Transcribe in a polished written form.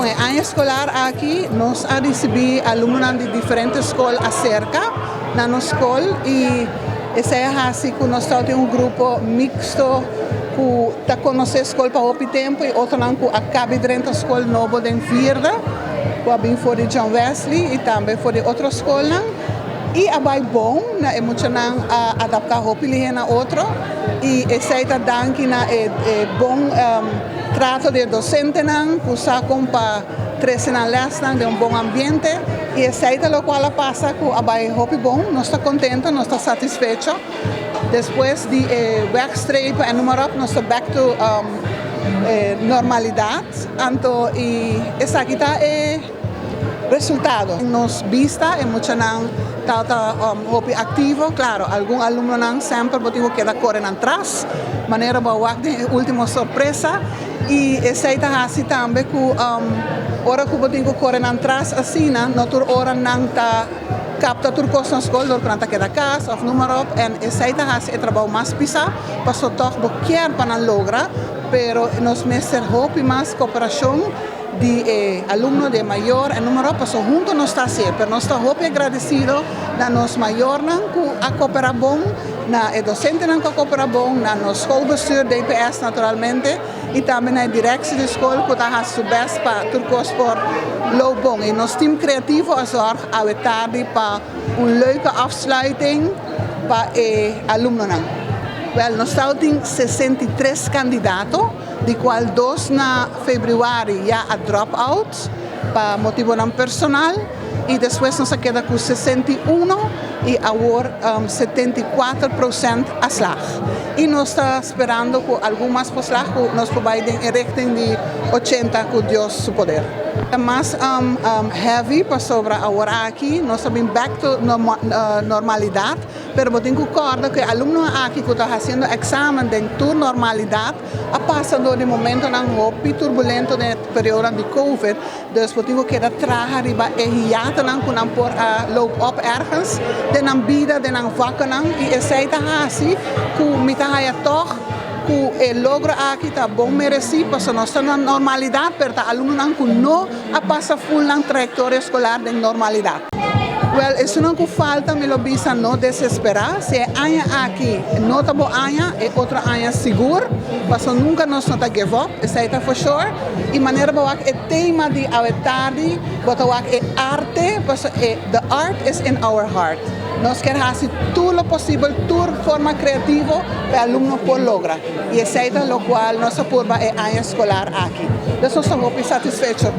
E aña escolar aki nos a ricibi alumnonan di diferente scol acerca na nos scol y esey a haci cu nos tin un grupo mixto cu ta conoce scol pa hopi tempo y otronan cu a caba di drenta scol nobo den vierde, cu a bin for di John Wesley y tambe for di otro scolnan. Y a bay bon, na e muchanan a adapta hopi lihe na otro y esey ta danki na e bon trato di docentenan cu sa con pa trece nan lesnan den un bon ambiente y esey ta locual a pasa cu a bay hopi bon. Nos ta contento, nos ta satisfecho. Despues di wegstreep en noem maar op, nos ta back to normalidad. Anto y esaki ta e resultado. Nos bista e muchanan ta hopi activo, claro, algun alumnonan semper bo tin cu keda core nan tras, manera bo a wak den e ultimo sorpresa, y esey ta haci tambe cu ora cu bo tin cu core nan tras asina, no tur ora nan ta capta tur cos na scol, door cu nan ta keda cas of noem maar op, en esey ta haci e trabou mas pisa, paso toch bo kier pa nan logra, pero nos mester hopi mas cooperacion di alumno, di mayor en noem maar op, paso hunto nos ta haci, pero nos ta hopi agradecido na nos mayornan cu a coopera bon, na e docentenan cu a coopera bon, na nos schoolbestuur, DPS naturalmente, y tambe na directie di scol cu ta haci su best pa tur cos por loop bon. Y nos team creativo a zorg awe tardi pa un leuke afsluiting pa e alumnonan. Wel, nos tin 63 candidato, di cual dos na februari ya a drop out pa motibonan personal y despues nos a keda cu 61 y awor 74% a slaag. Y nos ta sperando cu algun mas por slaag, cu nos por bay den richting di 80 cu Dios su poder. Mas heavy pasobra awor aki, nos ta back to normalidad, pero bo tin cu corda cu e alumno aki cu ta haciendo examen den tur normalidad, a pasa door di momentonan hopi turbulento den periodo di COVID, dus bo tin cu keda traha riba e hiatonan cu nan por a loop op ergens, den nan bida, den nan vakkennan, y esey ta hasi cu mi ta haya toch cu e logro aki ta bon mereci, paso nos ta na normalidad, pero ta alumnonan cu no a pasa full nan trayectoria escolar den normalidad. Wel, esunnan cu falta, mi lo bisa no desespera. Si e aña aki no ta bo aña, e otro aña sigur. Paso nunca nos no ta give up, esey ta for sure. Y manera bo wak e tema di awe tardi, bo ta wak e arte, paso the art is in our heart. Nos kier haci tur lo posibel, tur forma creativo pa alumno por logra. Y esey ta locual nos a purba e aña escolar aki. Dus nos ta hopi satisfecho.